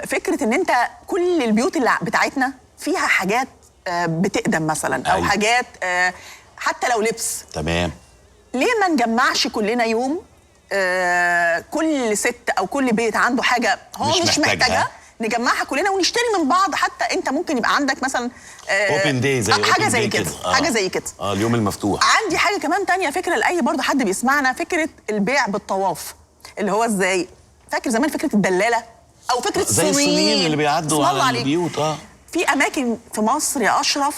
فكرة ان انت كل البيوت اللي بتاعتنا فيها حاجات بتقدم مثلا، او حاجات حتى لو لبس. ليه ما نجمعش كلنا يوم، كل ست او كل بيت عنده حاجة هو مش مش محتاجها. محتاجها، نجمعها كلنا ونشتري من بعض. حتى انت ممكن يبقى عندك مثلا open day زي حاجة open زي day كده، حاجة زي كده. اه، اليوم المفتوح. عندي حاجة كمان تانية، فكرة لاي برضه حد بيسمعنا، فكرة البيع بالطواف، اللي هو ازاي، فاكر زمان فكرة الدلالة او فكرة زي الصينيين اللي بيعدوا اسم الله على عليك. البيوت. في اماكن في مصر يا اشرف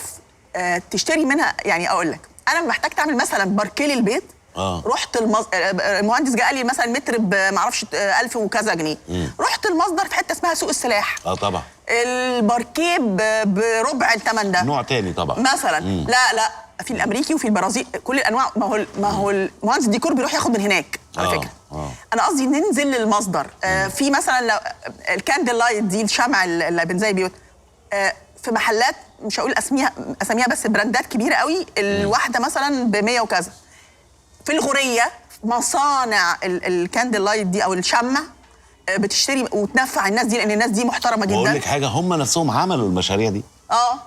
تشتري منها. يعني اقول لك، انا محتاج تعمل مثلا باركيه للبيت، رحت المهندس جه قال لي مثلا متر بمعرفش 1000 وكذا جنيه. رحت المصدر في حتة اسمها سوق السلاح، اه طبعا الباركيه بربع الثمن ده. نوع تاني طبعا. مثلا. لا لا، في الامريكي وفي البرازيل، كل الانواع. ما هو المهندس الديكور بيروح ياخد من هناك على فكره. انا قصدي ننزل للمصدر. في مثلا لو ال candle light دي، الشمع اللي بنزين بيوت، في محلات مش هقول اسميها اساميها، بس براندات كبيرة قوي، الواحدة مثلا ب 100 وكذا. في الغوريه مصانع ال candle light دي او الشمع، بتشتري وتنفع الناس دي، لان الناس دي محترمه واقول جدا. لك حاجه، هم نفسهم عملوا المشاريع دي.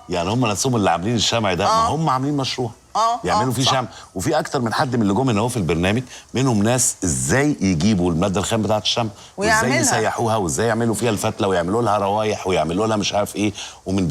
يعني هم نفسهم اللي عاملين الشمع ده، ما هم عاملين مشروع يعملوا فيه شمع. وفي اكتر من حد من اللي جم هنا هو في البرنامج، منهم ناس ازاي يجيبوا المادة الخام بتاعه الشمع وازاي ويعملها. يسيحوها وازاي يعملوا فيها الفتله ويعملوا لها روايح ويعملوا لها مش عارف ايه ومن